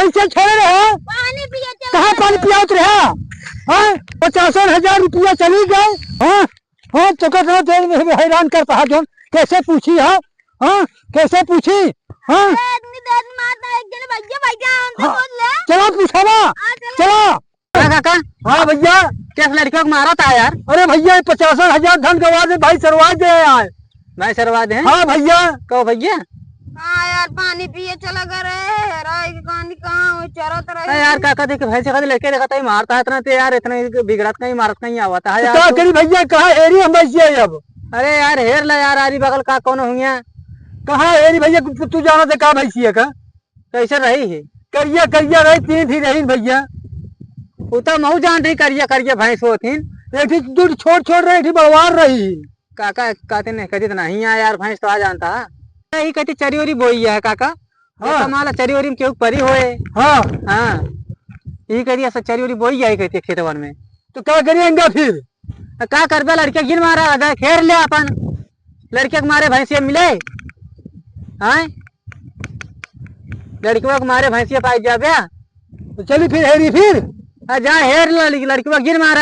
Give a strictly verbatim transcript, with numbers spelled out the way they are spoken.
पीछे छोड़े रहे। पानी पिए चला कहाँ गए। पानी पियावत रहे? हाँ, पचासन हजार रुपया चली गए। हाँ, हाँ, तो कहत रहे, देर में हैरान करता है जौन, कैसे पूछी है? हाँ, कैसे पूछी? हाँ। अरे, इतनी देर में मारता है, एक जने भैया, भैया, हमसे हाँ। बोल ले। चला पूछावा। हाँ, चला। चला। हाँ काका। हाँ भैया। कैसे लड़कियों को मारा था यार? अरे भैया, ये पचासन हजार धन गवा दे भाई, सरवा दे यार। भाई सरवा दे हैं? हाँ भैया। कहो भैया। हाँ यार, पानी पिए चला गए रहे, हेरा के कहानी कहाँ हो, चरत रहे। अरे यार, काका देख, भैंस खातिर लड़के देखत ही मारता है इतना, ते यार इतना बिगड़त कहीं, मारत कहीं आवता है तो यार का तू। करी भैया, कहाँ हेरी हम भैंसिया अब? अरे यार, हेर ला यार, आरी बगल का कौनो हुइया। कहाँ हेरी भैया, तू, तू जाना थे का भैंसिया का? कैसे रही है? करिया, करिया रही, तीन थी रही भैया। उ तो महू जान रही, करिया, करिया भैंस होत ही। एक थी दूध छोड़, छोड़ रही थी, बड़वार रही। काका कहते नहीं, कहते तो नहीं है यार, भैंस तो आ जानता है। यही कहते चरी उरी बोई है काका। हाँ। ये कमाल है, चरी उरी में केहू परी होए। हाँ। हाँ। यही कहती है, चरी उरी बोई है, कहते खेतवन में। तो का करिएगा फिर? तो का करबे, लड़के गिन मारा, अदा घेर ले अपन। लड़के के मारे भैंसिया मिले। हाँ। लड़कवा के मारे भैंसिया पाई जाबे। तो चली फिर हेरी फिर। आ जा हेर ला, लड़कवा गिन मारा।